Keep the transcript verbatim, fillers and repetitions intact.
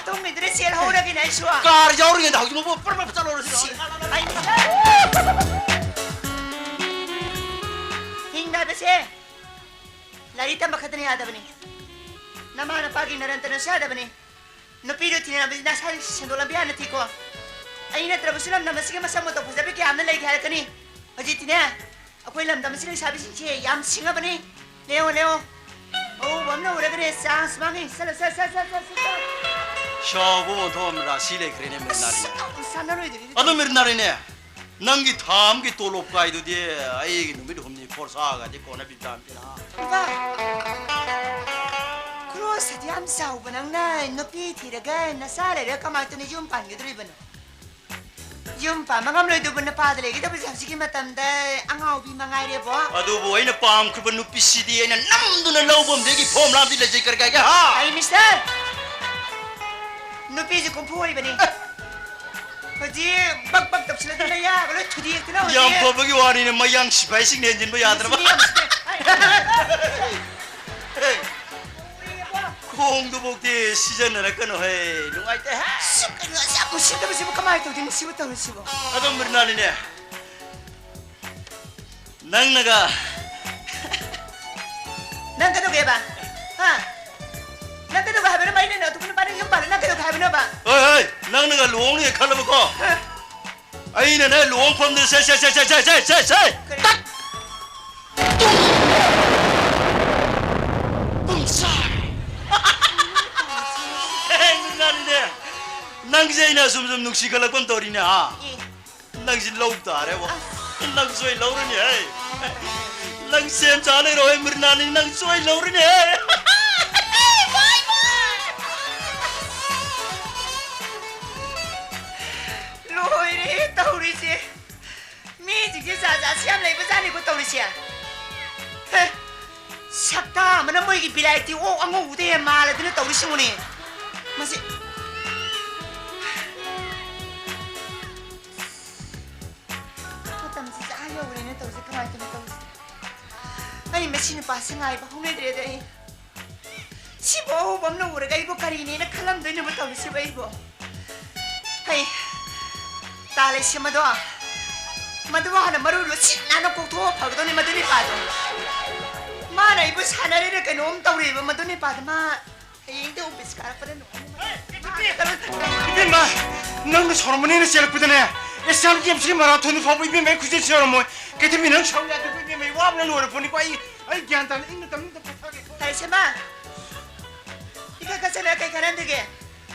ꯇꯨꯝꯈꯤꯗꯨꯅ ꯆꯦꯜꯍꯧꯔꯒꯦꯅꯦ ꯑꯩꯁꯨ꯫ ꯀꯥꯔ ꯌꯥꯎꯔꯤꯉꯩꯗ ꯍꯧꯖꯤꯛ ꯃꯄꯨ ꯄ꯭ꯔꯞ ꯄ꯭ꯔꯞ ꯆꯠꯂꯨꯔꯁꯤ꯫ ꯁꯤ, ꯑꯩ ꯍꯤꯡꯕ ꯍꯥꯏꯕꯁꯦ ꯂꯥꯏꯔꯤꯛ ꯇꯝꯕ ꯈꯛꯇꯅ ꯌꯥꯗꯕꯅꯤ꯫ ꯅꯃꯥ ꯅꯄꯥꯒꯤ ꯅꯔꯟ ꯇꯅꯁꯨ ꯌꯥꯗꯕꯅꯤ꯫ ꯅꯨꯄꯤꯗꯨ ꯊꯤꯅꯕꯁꯤ ꯅꯁꯥꯒꯤ ꯁꯦꯟꯗꯣꯛ ꯂꯝꯕꯤ ꯍꯥꯟꯅ ꯊꯤꯀꯣ꯫ ꯑꯩ ꯅꯠꯇ꯭ꯔꯕꯁꯨ ꯂꯝꯗꯝ ꯑꯁꯤꯒꯤ ꯃꯁꯛ ꯃꯇꯧ ꯐꯖꯕꯤ ꯀꯌꯥ ꯑꯃꯅ ꯂꯩꯒꯦ ꯍꯥꯏꯔꯛꯀꯅꯤ꯫ ꯍꯧꯖꯤꯛꯇꯤꯅꯦ, ꯑꯩꯈꯣꯏ ꯂꯝꯗꯝ ꯑꯁꯤꯒꯤ ꯂꯩꯁꯥꯕꯤꯁꯤꯡꯁꯦ ꯌꯥꯝ ꯁꯤꯡꯉꯕꯅꯤ꯫ ꯂꯦꯡꯉꯣ, ꯂꯦꯡꯉꯣ꯫ ꯑꯎꯕ ꯑꯃꯅ ꯎꯔꯒꯅꯦ ꯆꯥꯟꯁ ꯃꯥꯡꯉꯤ꯫ ꯆꯠꯂꯣ, ꯆꯠ, ꯆꯠ, ꯆꯠ, ꯆꯠ, ꯆꯠ꯫ ꯁꯥꯎꯕ ꯑꯣꯟꯊꯣꯛꯑꯝ ꯔꯥꯁꯤ ꯂꯩꯈ꯭ꯔꯦꯅꯦ, ꯃꯤꯔꯅꯥꯂꯤꯅꯦ꯫ ꯑꯁ, ꯁꯥꯟꯅꯔꯣꯏꯗꯣꯔꯤꯗꯤ꯫ ꯑꯗꯣ ꯃꯤꯔꯅꯥꯂꯤꯅꯦ, ꯅꯪꯒꯤ ꯊꯥ ꯑꯃꯒꯤ ꯇꯣꯂꯣꯞ ꯀꯥꯏꯗꯨꯗꯤ ꯑꯩꯒꯤ ꯅꯨꯃꯤꯠ ꯍꯨꯝꯅꯤ ꯈꯣꯔꯁꯥꯒꯗꯤ ꯀꯣꯟꯅꯕꯤꯕꯖꯥꯠꯅꯤꯅ꯫ ꯏꯃꯥ! ꯈ꯭ꯔꯣꯁ ꯑꯗꯨ ꯌꯥꯝ ꯆꯥꯎꯕ ꯅꯪꯅ ꯅꯨꯄꯤ ꯊꯤꯔꯒ ꯅꯆꯥ ꯂꯩꯔꯒ ꯀꯃꯥꯏꯅ ꯇꯧꯅ ꯌꯨꯝ ꯄꯥꯟꯒꯗꯧꯔꯤꯕꯅꯣ? ꯌꯨꯝ ꯄꯥꯟꯕ ꯉꯝꯂꯣꯏꯗꯧꯕ ꯅꯨꯄꯥꯗ ꯂꯩꯒꯗꯕꯁꯦ ꯍꯧꯖꯤꯛꯀꯤ ꯃꯇꯝꯗ ꯑꯉꯥꯎꯕꯤ ꯃꯉꯥꯏꯔꯦꯕꯣ꯫ ꯑꯗꯨꯕꯨ ꯑꯩꯅ ꯄꯥꯝꯈꯤꯕ ꯅꯨꯄꯤꯁꯤꯗꯤ ꯑꯩꯅ ꯅꯝꯗꯨꯅ ꯂꯧꯕ ꯑꯃꯗꯒꯤ ꯐꯣꯝ ꯂꯥꯝꯗꯤ ꯂꯩꯖꯩ ꯀꯔꯤ ꯀꯥꯏꯒꯦ, ꯍꯥ? ꯑꯩ ꯃꯤꯁꯇꯔ! ꯅꯨꯄꯤꯁꯦ ꯀꯨꯝꯐꯨ ꯑꯣꯏꯕꯅꯤ꯫ ꯍꯧꯖꯤꯛ ꯕꯛ ꯕꯛ ꯇꯧꯁꯤꯜꯂꯗꯅ ꯌꯥꯒ ꯂꯣꯏ ꯊꯨꯗꯦꯛꯇꯅ ꯍꯧꯖꯤꯛ꯫ ꯌꯥꯝ ꯐꯕꯒꯤ ꯋꯥꯅꯤꯅꯦ, ꯃꯌꯥꯡ ꯁꯤꯐꯥꯏꯁꯤꯡꯅ ꯍꯦꯟꯖꯤꯟꯕ ꯌꯥꯗ꯭ꯔꯕ꯫ ꯁꯤꯗꯤ ꯌꯥꯝ ꯁꯤꯗꯤ-, ꯑꯩ-, ꯍꯦ, ꯈꯣꯡꯗꯨꯐꯧꯗꯤ ꯁꯤꯖꯤꯟꯅꯔꯛꯀꯅꯨ ꯍꯦ, ꯅꯨꯡꯉꯥꯏꯇꯦ ꯍꯦ꯫ ꯁꯤ ꯀꯩꯅꯣ ꯑꯁꯤ ꯌꯥꯝ ꯎꯁꯤꯠꯇꯕꯁꯤꯕꯨ ꯀꯃꯥꯏꯅ ꯇꯧꯗꯣꯏꯅꯣ ꯁꯤꯕꯨ ꯇꯧꯔꯤꯁꯤꯕꯨ? ꯑꯗꯣ ꯃꯤꯔꯅꯥꯂꯤꯅꯦ, ꯅꯪꯅꯒ ꯅꯪ ꯀꯩꯗꯧꯒꯦꯕ? ꯍꯥ? ꯅꯪ ꯀꯩꯗꯧꯒꯦ ꯍꯥꯏꯕꯅꯣ? ꯑꯩꯅ ꯑꯇꯣꯞꯄ ꯅꯨꯄꯥꯗ ꯌꯨꯝ ꯄꯥꯜꯂꯦ, ꯅꯪ ꯀꯩꯗꯧꯒꯦ ꯍꯥꯏꯕꯅꯣꯕ? ꯍꯣꯏ, ꯍꯣꯏ, ꯅꯪꯅꯒ ꯂꯨꯍꯣꯡꯅꯤ ꯈꯜꯂꯕꯀꯣ? ꯍꯥ? ꯑꯩꯅꯅꯦ ꯂꯨꯍꯣꯡꯐꯝꯗ ꯁꯦ, ꯁꯦ, ꯁꯦ, ꯁꯦ, ꯁꯦ, ꯁꯦ, ꯁꯦ, ꯀꯔꯤ? ꯇꯛ! ꯄꯨꯡꯁꯥꯏ! ꯍꯦ, ꯃꯤꯔꯅꯥꯂꯤꯅꯦ, ꯅꯪꯁꯦ ꯑꯩꯅ ꯑꯁꯨꯝ ꯁꯨꯝ ꯅꯨꯡꯁꯤꯈꯠꯂꯛꯄ ꯑꯃ ꯇꯧꯔꯤꯅꯦ, ꯍꯥ? ꯑꯦ꯫ ꯅꯪꯁꯤ ꯂꯧ ꯇꯥꯔꯦꯕꯣ꯫ ꯑꯁ꯫ ꯅꯪ ꯁꯣꯏ ꯂꯧꯔꯅꯤ ꯍꯦ꯫ ꯅꯪ ꯁꯦꯝ ꯁꯥ ꯂꯩꯔꯣ ꯍꯦ, ꯃꯤꯔꯅꯥꯂꯤ, ꯅꯪ ꯁꯣꯏ ꯂꯧꯔꯅꯤ ꯍꯦ꯫ ꯂꯣꯏꯔꯦꯍꯦ ꯇꯧꯔꯤꯁꯦ꯫ ꯃꯤꯁꯤꯡꯁꯦ ꯖꯥꯠ ꯖꯥꯠꯁꯤ ꯌꯥꯝ ꯂꯩꯕꯖꯥꯠꯅꯤꯀꯣ ꯇꯧꯔꯤꯁꯦ꯫ ꯍꯦ꯫ ꯁꯛꯇꯥ ꯑꯃꯅ ꯃꯣꯏꯒꯤ ꯚꯦꯔꯥꯏꯇꯤ ꯑꯣꯛ ꯑꯉꯧꯕꯗ ꯍꯦꯟꯅ ꯃꯥꯜꯂꯗꯅ ꯇꯧꯔꯤꯁꯤꯕꯨꯅꯦ꯫ ꯃꯁꯤ ꯃꯇꯝꯁꯤꯁꯨ ꯑꯥ ꯌꯧꯔꯦꯅ ꯇꯧꯔꯤꯁꯦ, ꯀꯃꯥꯏꯅ ꯇꯧꯅꯤ ꯇꯧꯔꯤꯁꯦ? ꯑꯩ ꯃꯁꯤ ꯅꯨꯄꯥꯁꯤ ꯉꯥꯏꯕ ꯍꯧꯅꯗ꯭ꯔꯦꯗ ꯑꯩ꯫ ꯁꯤꯕꯨ ꯑꯎꯕ ꯑꯃꯅ ꯎꯔꯒ ꯑꯩꯕꯨ ꯀꯔꯤꯅꯦꯅ ꯈꯜꯂꯝꯗꯣꯏꯅꯣꯕ ꯇꯧꯔꯤꯁꯤꯕꯨ ꯑꯩꯕꯨ? ꯍꯩ, ꯇꯥ ꯂꯩꯁꯦꯝꯕꯗꯣ, ꯃꯗꯨ ꯍꯥꯟꯅ ꯃꯔꯨ ꯂꯨꯁꯤꯠ ꯅꯥꯟꯅ ꯀꯣꯛꯊꯣꯛꯑ ꯐꯒꯗꯧꯅꯤ ꯃꯗꯨ ꯅꯨꯄꯥꯗꯣ꯫ ꯃꯥꯅ ꯑꯩꯕꯨ ꯁꯥꯟꯅꯔꯤꯔ ꯀꯩꯅꯣꯝ ꯇꯧꯔꯤꯕ ꯃꯗꯨ ꯅꯨꯄꯥꯗꯣ꯫ ꯃꯥ ꯍꯌꯦꯡꯗꯤ ꯑꯣꯐꯤꯁ ꯀꯥꯔꯛꯄꯗ ꯅꯨꯡꯉꯥꯏꯅꯤ꯫ ꯏꯕꯦꯝꯃ, ꯅꯪꯅ ꯁꯥꯎꯔꯝꯃꯅꯤꯅ ꯆꯦꯜꯂꯛꯄꯗꯅꯦ, ꯑꯦꯁꯤꯌꯥꯟ ꯒꯦꯝꯁꯀꯤ ꯃꯔꯥꯊꯣꯟꯗꯨ ꯐꯥꯎꯕ ꯏꯕꯦꯝꯃ ꯑꯩ ꯈꯨꯆꯦꯟ ꯆꯦꯜꯂꯝꯃꯣꯏ꯫ ꯀꯩꯊꯕꯤ, ꯅꯪ ꯁꯥꯎ ꯌꯥꯗꯦꯀꯣ ꯏꯕꯦꯝꯃ, ꯑꯩ ꯋꯥꯕꯅ ꯂꯣꯏꯔ ꯄꯣꯠꯅꯤꯀꯣ꯫ ꯑꯩ, ꯑꯩ ꯒ꯭ꯌꯥꯟ ꯇꯥꯅ ꯏꯪꯅ ꯇꯞꯅ ꯄꯣꯊꯥꯒꯦꯀꯣ꯫ ꯂꯩꯁꯦꯝꯕ, ꯏꯀꯥ ꯀꯥ ꯆꯠꯂꯒ ꯀꯩ ꯀꯥꯟꯅꯗꯒꯦ?